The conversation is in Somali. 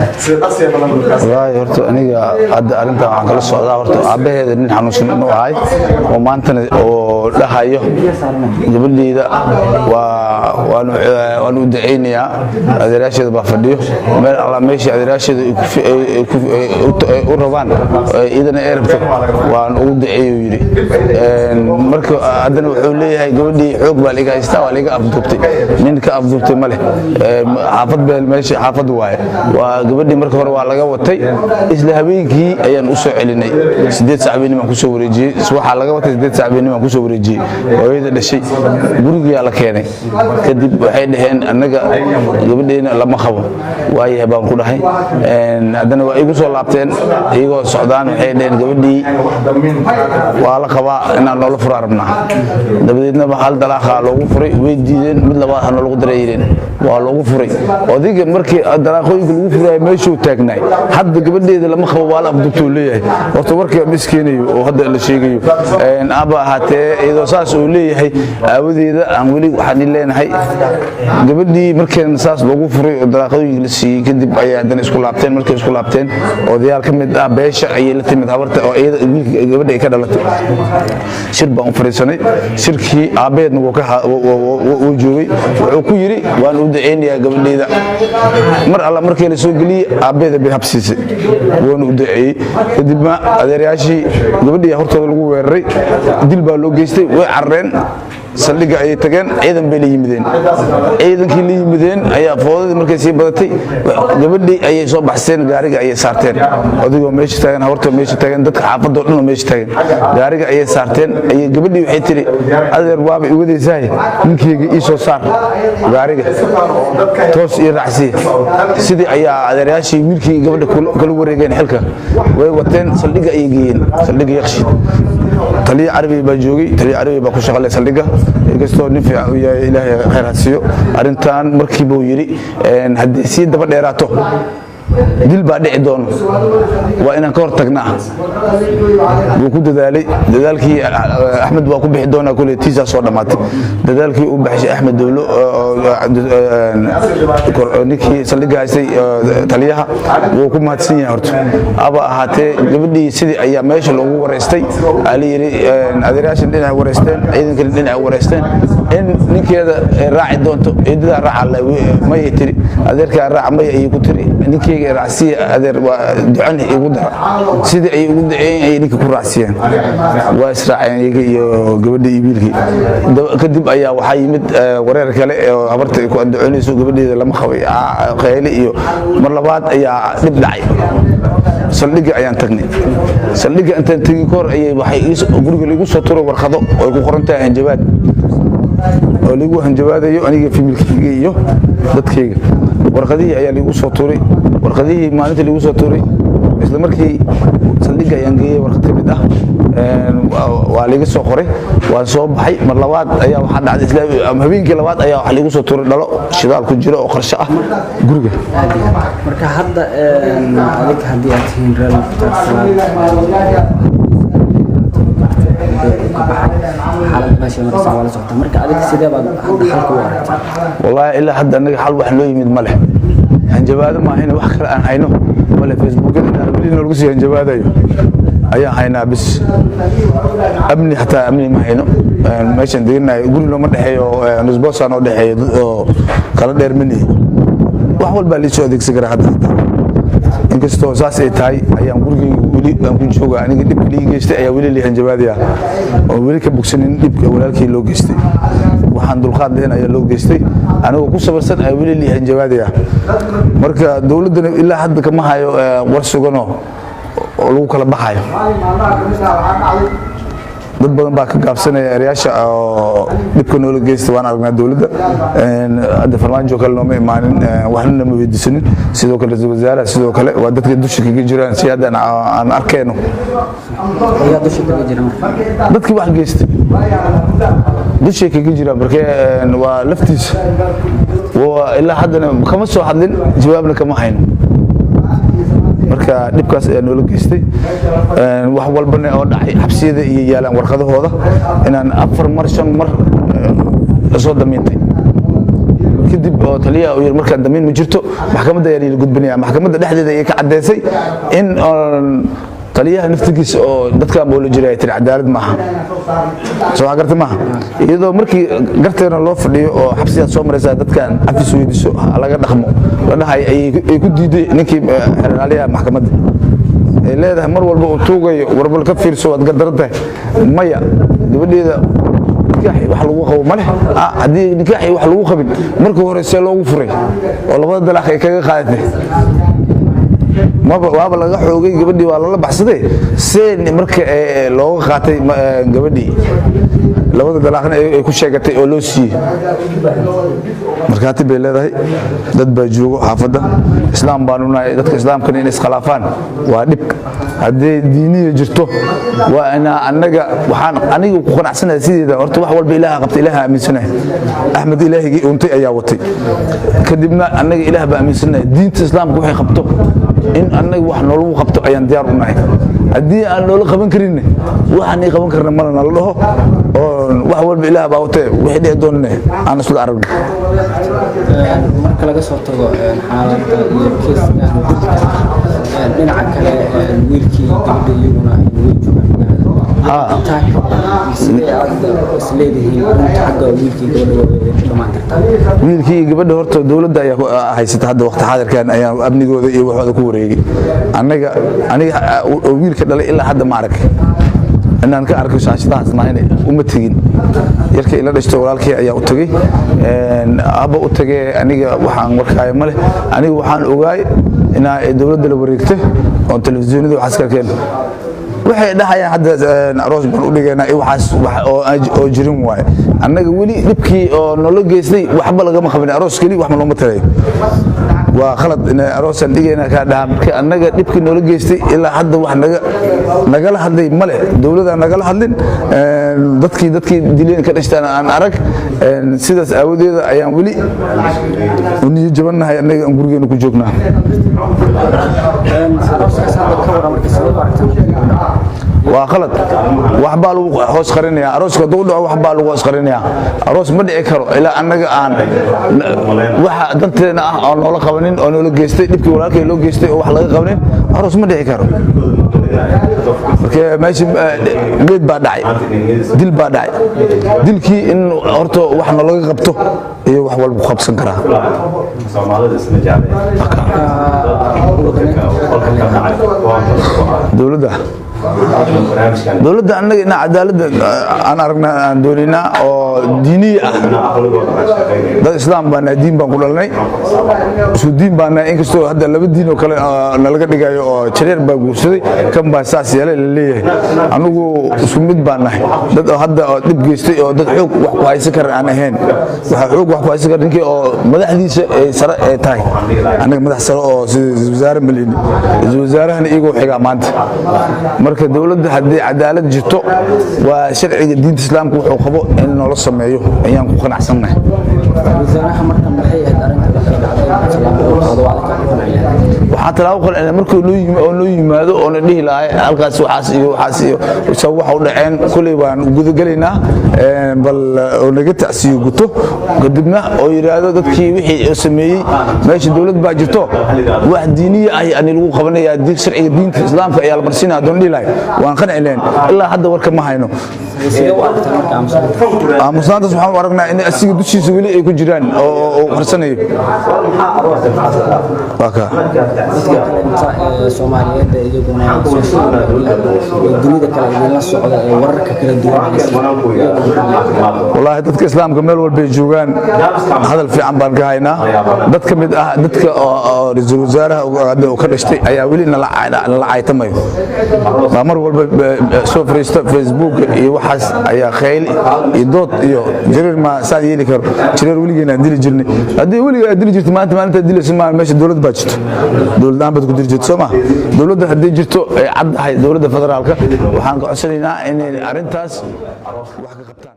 Wallaahi horta aniga hadda arrintan waxaan kala socdaa, horta aabbaheeda nin xanuunsan inuu ahay oo maantana oo dhahayo gabadheyda waan u ducaynayaa. Adeeraasheeda baa fadhiyo meel alla meeshii adeeraasheeda ay u rabaan, iyadana ay rabto, waan ugu duceeyo yidhi. Marka haddana wuxuu leeyahay gabadhii xoog baa liga haystaa, waa liga afduubtay. Nin ka afduubtay ma leh. Xaafad beel meesha xaafad waaye. Waa gabadhii marka hore waa laga watay, isla habeenkii ayaan u soo celinay. 8 saac habeenimo aan kusoo wareejiyey. Waxaa laga watay 8 saac habeenimo aan kusoo wareejiyey. Hooyada dhashay gurigaa la keenay. Kadib waxay dhaheen annaga gabadheena lama qabo. Waayahay baan ku dhahay. Haddana waa igu soo laabteen iyagoo socdaan, waxay dhaheen gabadhii waa la qabaa, inaan noola furaa rabnaa. Dabadeedna hal dalaaqa loogu furay, way diideen. Mid labaad ha noolagu daray yidheen, waa loogu furay. Odayga markii dalaaqooyinka lagu furaayo meeshuu taagnaay. Hadda gabadheeda lama qabo, waa la afduubtuu leeyahay. Horta warka miskeenayo oo hadda la sheegayo aba ahaatee, iyadoo saas uu leeyahay aawadeeda aan weli waxaan leenahay gabadhii markeen saas loogu furay oo dalaaqooyinka la siiyey kadib ayay haddana isku laabteen. Markay isku laabteen, odayaal ka mid ah beesha ayay la timid habarta oo iyada wiilka gabadha ay ka dhalatay. Shir baan u fadhiisanay. Shirkii aabbaheedna wuu joogay. Wuxuu ku yidhi waan u ducaynayaa gabadheyda. Mar alla markii la soo geliyey aabbaheeda bay habsiisay, wuuna u duceeyey. Kadibna adeerayaashii gabadhii hortooda lagu weeraray, dil baa loo geystay. Way carareen, saldhigga ayay tageen, ciidan bay la yimideen. Ciidankii la yimideen ayaa foodadii markay sii badatay gabadhii ayay soo baxseen, gaariga ayay saarteen. Odigoo meesha taagan, habartoo meesha taagan, dadka xaafadoo dhan oo meesha taagan, gaariga ayay saarteen. Ayay gabadhii waxay tiri, adeer waaba iwadaysahay, ninkeyga ii soo saar gaariga, toos ii raacsiiya. Sidii ayaa adeerayaashii wiilkii gabadha kala wareegeen xilka, way wateen, saldhigga ayay geeyeen, saldhigga Yaqshiid. Taliya Carabi baa joogay, taliya Carabi baa ku shaqalay saldhigga. Inkastoo nin fiican uu yahay, Ilaahay khayr ha siiyo. Arrintan markii buu yidhi haddii sii daba dheeraato dil baa dhici doono, waa inaan ka hor tagnaa. Wuu ku dadaalay. Dadaalkii Axmed waa ku bixi doonaa kule, tiisaa soo dhammaatay. Dadaalkii uu baxshay Axmed Dowlo, ninkii saldhigga haystay, taliyaha wuu ku mahadsan yahay. Horta aba ahaatee gabadhii sidii ayaa meesha loogu wareystay. Aa la yidhi adeerayaashan dhinaca wareysteen, ciidankani dhinaca wareysteen in ninkeeda raaci doonto. Ciidadaa raaca mayay tiri, adeerkaa raaca maya ayay ku tiri. Ninkeyga raacsiya adeer, waa ducan igu dara. Sidii ay ugu duceeyeen ayay ninka ku raacsiiyeen. Waa israaceen iyaga iyo gabadhii iyo wiilkii. Kadib ayaa waxaa yimid wareer kale oo habarta ay ku andacoonayso gabadheeda lama qabay, qayle iyo mar labaad ayaa dhib dhacay. Saldhigga ayaan tagnay. Saldhigga intaan tegin kahor ayay waxay guriga liigu soo turay warqado oo ay ku qoran tahay hanjabaad, oo liigu hanjabaadayo aniga, familkeyga iyo dadkayga. Warqadihii ayaa liigu soo tuuray. Warqadihii maalinta liigu soo tuuray, isla markii saldhigga ayaan geeyey. Warqad ka mid ah waa liiga soo qoray, waan soo baxay. Mar labaad ayaa waxaa dhacday, isla habeenkii labaad ayaa waxaa liigu soo tuuray dhalo shidaal ku jiro oo qarsho ah guriga. Marka hadda adig haddii aad tihiin reer Mukhtaar Salaad ka baxay, xaalad meesha maraysa waa la socota. Marka adiga sidee baad hadda xalka u aragtaa? Wallaahi ilaa hadda anaga xal wax noo yimid ma leh. Hanjabaado maahayna wax kale aan hayno male. Facebookada weli noolagu sii hanjabaadayo ayaan haynaa bis. Amni xataa amni ma hayno. Meeshaan deganahay guri nooma dhexeeyo, nusboosaa noo dhexeeyo oo kala dheer ma nihi. Wax walbaa liisoo adeegsan karaa hadda. Hataa inkastoo saas ay tahay ayaan gurigeyga weli aan ku jooga. Aniga dhibka lii geystay ayaa weli lii hanjabaadaya oo weli ka bogsanin. Dhibka walaalkii loo geystay, waxaan dulqaad lahayn ayaa loo geystay. Anigoo ku sabarsan ayaa weli lii hanjabaadaya. Marka dowladdana ilaa hadda kama hayo war suganoo oo lagu kala baxayo. Dad badan baa ka gaabsanaya erayaasha oo dhibka noola geysta. Waan aragnaa dowladda hadda Farmaajo kale nooma imaanin, waxna nama weydiisanin. Sidoo kale ra-iisul wasaaraha sidoo kale waa dadka dusha kaga jiraan si hadda aan arkayno. Ayaa dusha kaga jira marka? Dadkii wax geystay dushay kaga jiraan. Markee waa laftiisa waa ilaa haddana kama soo hadlin, jawaabna kama hayno. Marka dhibkaas ayaa noola geystay. Wax walbana oo dhacay xabsiyada iyo yaalaan warqadahooda inaan 4 mar 5 mar lasoo damiintay. Kadib oo taliyaha uu yiri markaan damiin ma jirto, maxkamadda ayaa la gudbinaya. Maxkamadda dhexdeeda ayay ka caddeysay in taliyaha naftigiisa oo dadkan buu la jiray ay tiri cadaalad maaha. Soo wax garta maaha, iyadoo markii garteena loo fadhiyo oo xabsigaad soo maraysaa, dadkan cafis weydiiso, laga dhaqmo la dhahay, ay ku diiday ninkii xeraalyaha maxkamadda, ay leedahay mar walba uu tuugayo, warbal ka fiirso, waad gardaran tahay. Maya, gabadheeda nikaaxi wax lagu qabo ma leh. Haddii nikaaxi wax lagu qabin, markii hore see loogu furay oo labada dalaaq ay kaga qaadatay? Maba waaba laga xoogay gabadhii, waa lala baxsaday. See marka looga qaatay gabadhii labada dalaaqna ay ku sheegatay oo loo siiyey? Markhaati bay leedahay, dad baa joogo xaafadda. Islaam baanu nahay, dadka islaamkana inay iskhilaafaan waa dhib. Haddii diiniya jirto, waa inaa annaga waxaan aniga ku qanacsanahay sideeda. Horta wax walba Ilaaha qabta, Ilaaha aaminsanahay. Axmed Ilaahigii untay ayaa watay. Kadibna annaga Ilaah baa aaminsanahay. Diinta islaamka waxay qabto in annaga wax noolagu qabto ayaan diyaar u nahay. Haddii aan noola qaban karinne, waxaan ii qaban karna mana nala dhaho, oo wax walba Ilaah baa watee, wixii dhici doonne aan isla aragno. Marka laga soo tago xaaladda iyo kiiskan dilka, dhinaca kale wiilkii gabadha iyaguna way joogaan magaalada. Intaa sidee aad isleedihiin arrinta xagga wiilkii gabadha way ku dhammaan kartaa? Wiilkii iyo gabadha horta dowladda ayaa haysata. Hadda waqti xaadirkan ayaa amnigooda iyo waxooda ku wareegay. Annaga, aniga oo wiilka dhalay, ilaa hadda ma arag. Inaan ka arko shaashadahaas maahane uma tegin. Yarka ila dhashto walaalkay ayaa u tagay, abba u tagee. Aniga waxaan warkaayo ma leh. Aniga waxaan ogaay inaa dowladda la wareegtay oo telefishinada waxaas ka keen. Waxay dhahayaan hadda aroos baan u dhigaynaa iyo waxaas oo jirin waaye. Annaga weli dhibkii oo nolo geystay waxba lagama qabin. Aroos keli wax ma looma tarayo, waa khalad in aroosaan dhigayna kaa dhaha. Marka annaga dhibkii noola geystay ilaa hadda wax naga nagala hadlay male, dowladaan nagala hadlin, dadkii dileen ka dhashtaan aan arag. Sidaas aawadeeda ayaan weli u niyo jabannahay, annaga aan gurigeena ku joognaa. Arooskaas hadda ka waran marka, sidee u aragtaa? Waa khalad, waxbaa lagu hoos qarinayaa. Arooska hadduu dhaco, waxbaa lagu hoos qarinayaa. Aroos ma dhici karo ilaa annaga aan waxa danteena ah oo noola qabanin oo noola geystay, dhibkii walaalkay loo geystay oo wax laga qabanin, aroos ma dhici karo. Marka meesha meed baa dhacay, dil baa dhacay. Dilkii in horta wax noolaga qabto iyo wax walba ku qabsan karaa. Soomaalida isma jeclay. Dowladda, dowladda annaga ina cadaaladda aan aragna aan doonaynaa oo diiniya ah. Dad islaam baan nahay, diin baan ku dhalanay, isku diin baan nahay. Inkastoo hadda laba diin oo kale nalaga dhigayo oo jareer baa guursaday, kan baa saas yeelay la leeyahay, anigu isku mid baan nahay. Dad oo hadda oo dhib geystay oo dad xoog wax ku haysan kara aan ahayn. Waxaa xoog wax ku haysan kara ninkii oo madaxdiisa ay sare ay tahay. Annaga madax sare oo sida ra'iisul wasaare malini, ra'iisul wasaarahana iyagoo xigaa maanta. Marka dowladda haddii cadaalad jirto, waa sharciga diinta islaamka wuxuu qabo in noola sameeyo ayaan ku qanacsannahay. Wasaaraha marka maxay ahayd arrinta markay dhacday in tallaabo uu qaado waa adka ku qanciyay? Waxaa tallaabo qancina markuu noo yimi oo noo yimaado oo na dhihi lahay halkaas waxaas iyo waxaas iyo sabab waxa u dhaceen, kuley baan gudagelaynaa, bal oo naga tacsiyo guto, kadibna oo yidhaahdo dadkii wixii sameeyey. Meesha dowlad baa jirto, wax diiniya ah ani lagu qabanayaa, sharciga diinta islaamka ayaa la marsiinaya hadduu dhihi lahay, waan qanci lahayn. Ilaa hadda warka ma hayno. Sidee u aragtaa marka aamusnaanta? Aamusnaantaas waxaan u aragnaa in asiga dushiisa weli ay ku jiraan oo uu qarsanayo. Waa kaa. Dadka kale inta Soomaaliyeed ee iyaguna social media ee dunida kale idinla socda ee wararka kala duwan haysta, Wallaahi dadka islaamka meel walbay joogaan hadal fiican baan ka haynaa. Dad ka mid ah dadka oo ra'iisul wasaaraha hadda uu ka dhashtay ayaa weli nala caytamayo, baa mar walba soo fariista Facebook iyo waxaas ayaa khayl iyo dood iyo jareer ma saan yeeli karo, jareer weligeena aan dili jirnay. Haddii weliga aad dili jirto, maanta maalintaad dilayso maa. Meesha dowlad baa jirto, dowlad la'aan baad ku dili jirto, soo ma? Dowladda haddii jirto ay cad tahay, dowladda federaalka waxaan ka codsanaynaa inay arrintaas wax ka qabtaan.